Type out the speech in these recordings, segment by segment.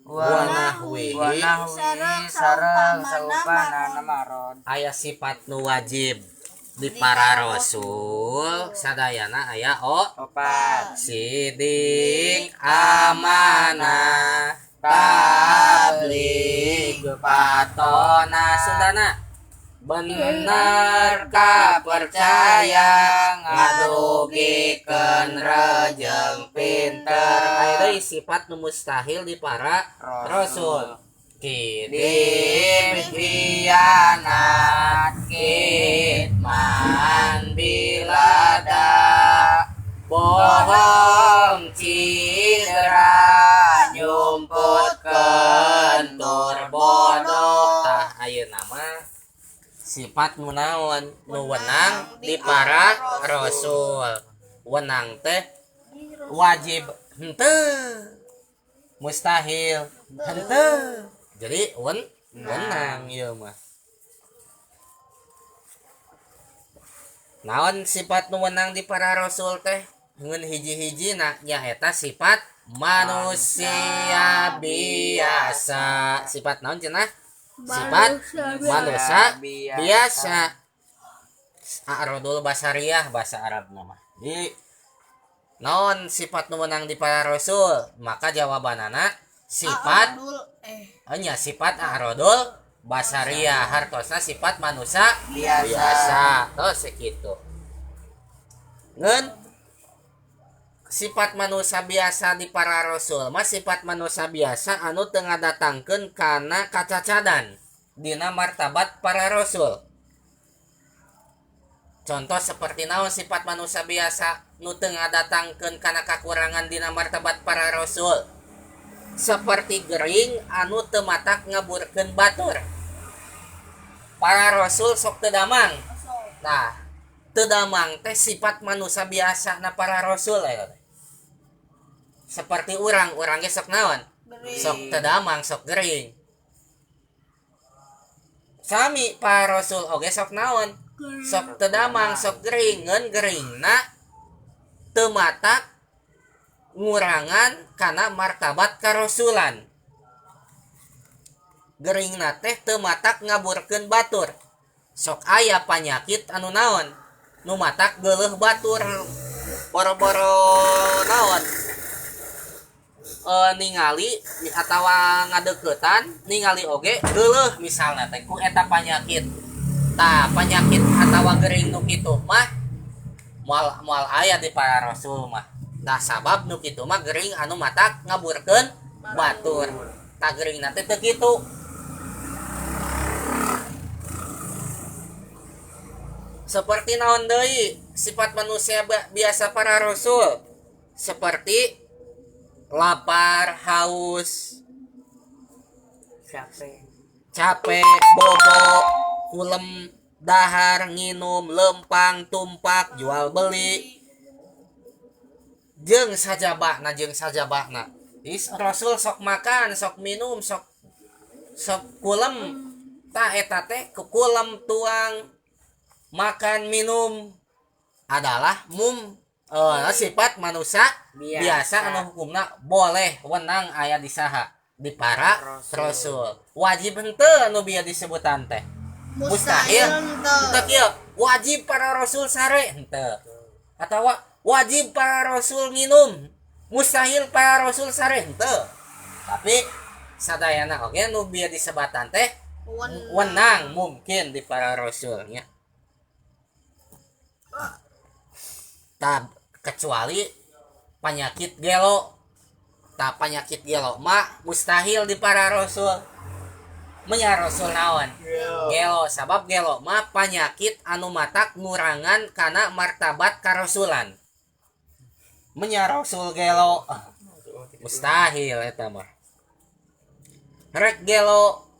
Wa nahwihi sareng saupamana marod. Aya sifat nu wajib di para rasul sadayana aya opat. Sidik, amanah, tabligh, patona. Sundana bener kapercaya, ngadugikeun rejeng pinter. Aya deui sifat nu mustahil di para rasul. Kidib, hianat, kitman, bilada, bohong, cidera, nyumput kentur, bodoh. Tah ayeuna mah sifat nu naon nu wenang di para rasul. Wenang teh wajib henteu, mustahil henteu. Jadi wenang ieu mah. Naon sifat nu wenang di para rasul teh? Ngeun hiji-hijina nyaeta sifat manusia biasa. Sifat naon cenah? Sifat manusia biasa. A'radul basariyah bahasa Arab nama. Jadi naon sifat nu wenang di para rasul? Maka jawabanana sifat nya sifat a'radul basariyah, hartosna sifat manusia biasa. Tos sakitu. Ngeun sifat manusia biasa di para rasul mah sifat manusia biasa anu teu ngadatangkeun kana kacacadan dina martabat para rasul. Contoh seperti naon sifat manusia biasa nu teu ngadatangkeun kana kakurangan dina martabat para rasul? Seperti gering anu teu matak ngaburkeun batur. Para rasul sok teu damang. Nah, teu damang teh sifat manusia biasa na para rasul eta teh. Seperti urang ge sok naon? Sok teu damang, sok gering. Sami para rasul oge sok naon? Sok teu damang, sok gering, ngeun geringna teu matak ngurangan kana martabat karasulan. Geringna teh teu matak ngaburkeun batur. Sok aya panyakit anu naon? Nu matak geuleuh batur. Boro-boro naon? Ningali atawa ngadeukeutan ningali oge geuleuh misalna teh ku eta panyakit. Tah panyakit atawa gering nu kitu mah moal aya di para rasul mah. Tah sabab nu kitu mah gering anu matak ngaburkeun batur. Tah geringna teh teu kitu. Seperti naon deui sifat manusia biasa para rasul? Seperti lapar, haus, capek, bobo, kulem, dahar, nginum, lempang, tumpak, jual beli, jeung sajabana, jeung sajabana. Is rasul sok makan, sok minum, sok kulem. Ta eta teh kulem, tuang, makan, minum adalah sifat manusia biasa anu hukumna boleh wenang aya di saha di para rasul. Wajib henteu anu bieu disebutan teh. Mustahil henteu kieu. Wajib para rasul sare henteu. Atawa wajib para rasul minum, mustahil para rasul sare henteu. Tapi sadayana oge nu bieu disebatan teh wenang mungkin di para rasulnya. Tab kecuali penyakit gelo. Ta penyakit gelo mah mustahil di para rasul. Menya rasul naon? Gelo, sabab gelo mah penyakit anu matak ngurangan kana martabat karasulan. Menya rasul gelo mustahil eta mah. Rek gelo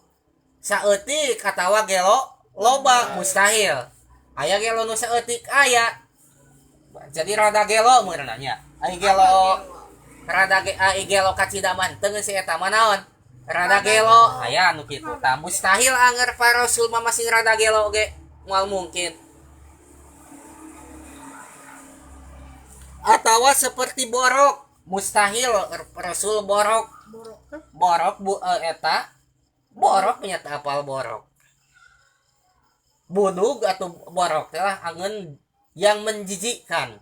saeutik atawa gelo loba mustahil. Aya gelo nu saeutik aya. Jadi rada gelo meureun nya. Ai gelo rada ge ai gelo kacida mah teu si eta mah naon? Rada gelo aya anu kitu. Tah mustahil anger para rasul mah masih rada gelo ge moal mungkin. Atawa seperti borok, mustahil rasul borok. Borok bu eta borok nya teu apal borok. Budug atau borok teh lah angeun yang menjijikkan.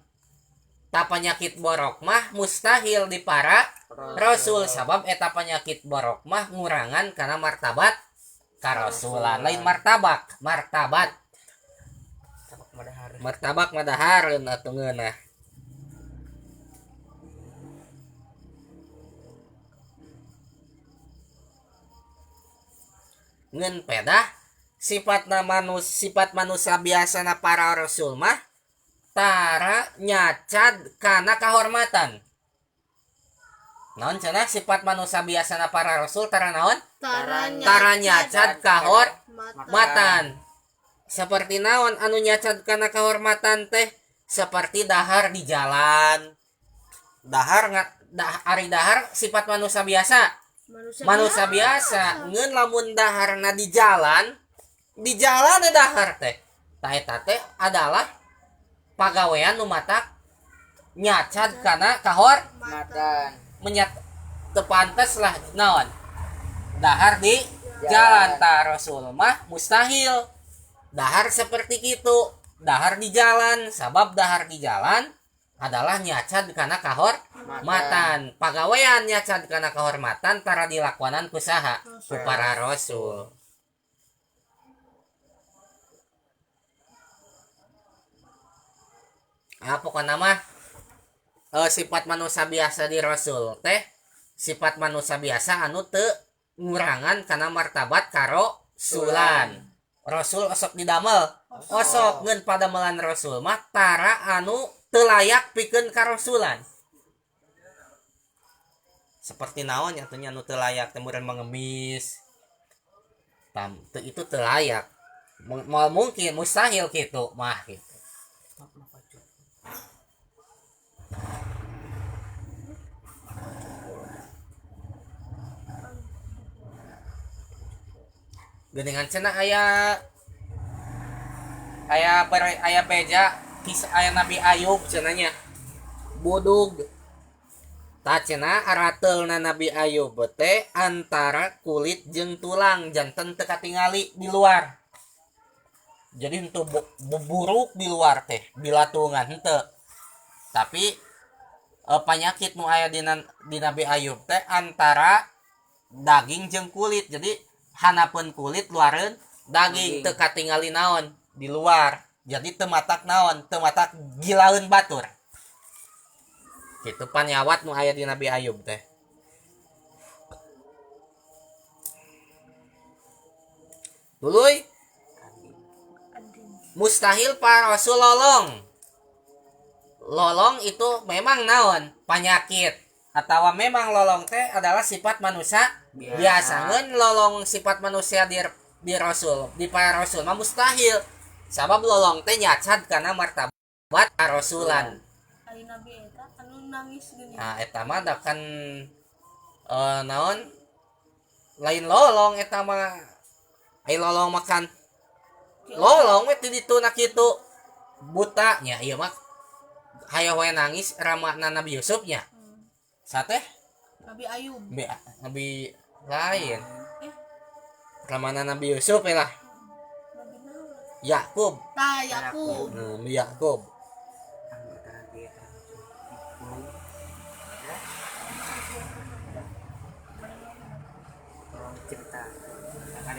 Ta penyakit borok mah mustahil di para rasul sabab eta penyakit borok mah ngurangan kana martabat karasulan. Lain martabak, martabat. Martabak madahareun atuh ngeunah. Ngeun pedah sifatna sifat manusia biasana para rasul mah tara nyacad kana kahormatan. Naon cenah sifat manusia biasana para rasul tara naon? Tara nyacad kahormatan. Seperti naon anu nyacad kana kahormatan teh seperti dahar di jalan. Dahar ari dahar sifat manusia biasa. Manusia biasa ngeun lamun daharna di jalan dahar teh. Ta eta teh adalah pagawean nu matak nyacad kana kahormatan. Menyat teu pantes lah naon dahar di jalan. Ta rasul mah mustahil dahar seperti itu, dahar di jalan sabab dahar di jalan adalah nyacad kana kahormatan. Pagawean nyacad kana kahormatan tara dilakonan ku saha? Ku para rasul. Ah pokona mah sifat manusia biasa di rasul teh sifat manusia biasa anu teu ngurangan kana martabat karasulan. Rasul osok didamel, osok ngeun padamelan rasul mah tara anu teu layak pikeun karasulan. Seperti naon nya atuh nya nu teu layak teh meureun mengemis. Tam teu itu teu layak. Moal mungkin mustahil kitu mah gitu. Geningan cenah aya aya beja kisah aya Nabi Ayub cenahnya budug. Ta cenah aratelna Nabi Ayub teh antara kulit jeung tulang janten teu katingali di luar. Jadi henteu buruk di luar teh bilatungan henteu. Tapi penyakit nu aya di Nabi Ayub teh antara daging jeung kulit. Jadi hanapeun kulit luareun daging teu katingali naon di luar. Jadi teu matak naon, teu matak gilaeun batur. Kitu panyawat nu aya di Nabi Ayub teh. Tuluy mustahil para rasul lolong. Lolong itu memang naon? Penyakit. Atau memang lolong teh adalah sifat manusia biasa. Ngeun lolong sifat manusia di rasul, di para rasul mah mustahil. Sabab lolong teh nyacad kana martabat karasulan. Ari nabi eta anu nangis geuning. Nah, eta mah da kan naon? Lain lolong eta mah. Ai lolong makan. Lolong we ti ditu na kitu. Buta nya ieu mah hayo we nangis ramana Nabi Yusuf nya. Sate? Nabi Ayub. Nabi lain. Ramana Nabi Yusuf ya lah. Yakub. Tah Yakub. Nabi Yakub.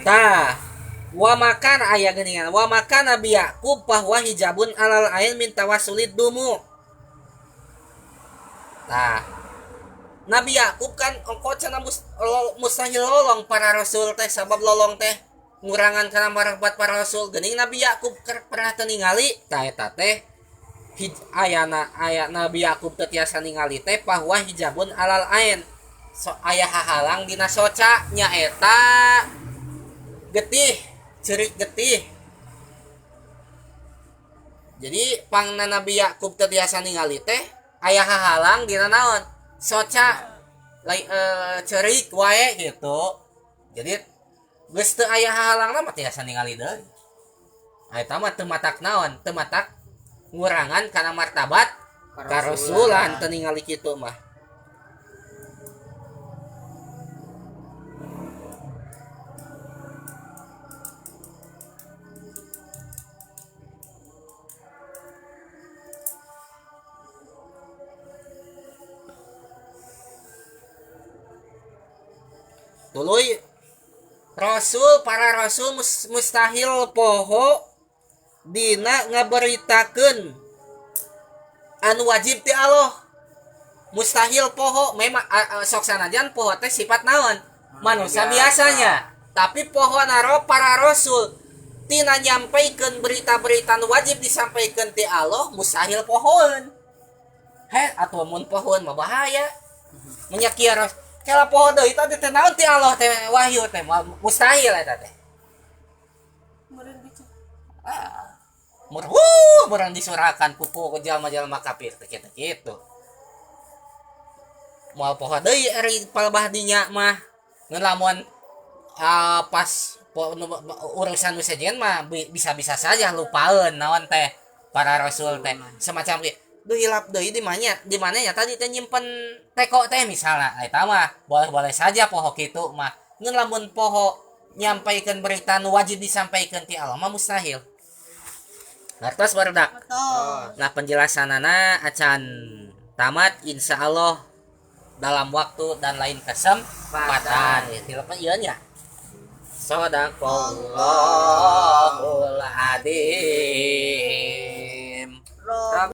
Tah, wa makan aya geuningan. Wa makan Nabi Yakub bahwa hijabun alal ain min tawassulid dumu. Tah, Nabi Yakub kan ongko cenah mustahil lolong para rasul teh sabab lolong teh ngurangan kana martabat para rasul. Geuning Nabi Yakub pernah teu ningali tah eta teh ayana aya Nabi Yakub teu tiasa ningali teh bahwa hijabun alal ain. So aya hahalang dina soca nyaeta getih, cerik getih. Jadi pangna Nabi Yakub teu tiasa ningali teh aya hahalang dina naon? Soca cerik wae gitu. Jadi geus teu aya hahalangna mah tiasa ningali deui. Eta mah teu matak naon, teu matak ngurangan kana martabat karasulan teu ningali kitu mah. Tuluy Rasul, para rasul mustahil poho dina ngaberitakeun anu wajib ti Allah, mustahil poho. Memang sok sanajan poho teh sifat naon, manusia biasanya, tapi poho naro para rasul tina nyampaikan berita-berita nu wajib disampaikan ti Allah mustahil pohoeun. He atuh, mun pohoeun mah bahaya, menyakia ras kela poho deui tadi teh naon ti Allah teh, wahyu teh mustahil eta teh. Meureun bicara. Ah, murhu murang disurakan kuku ke jalma-jalma kafir teh kitu kitu, moal poho deui ari palebah dinya mah. Ngan lamun pas urusan nu sejen mah bisa-bisa saja lupaeun naon teh para rasul teh, semacam kieu, duh hilap deui di mana, di mana ya tadi teh nyimpen teko teh misalnya. Eta mah boleh-boleh saja poho kitu mah. Ngan lamun poho nyampaikan berita nu wajib disampaikan ti Allah mah mustahil. Ngartos, barudak? Betul. Nah, penjelasanana acan tamat, insya Allah dalam waktu dan lain kesempatan. Ya, tilapnya iya nya. Sadaqallahul adzim.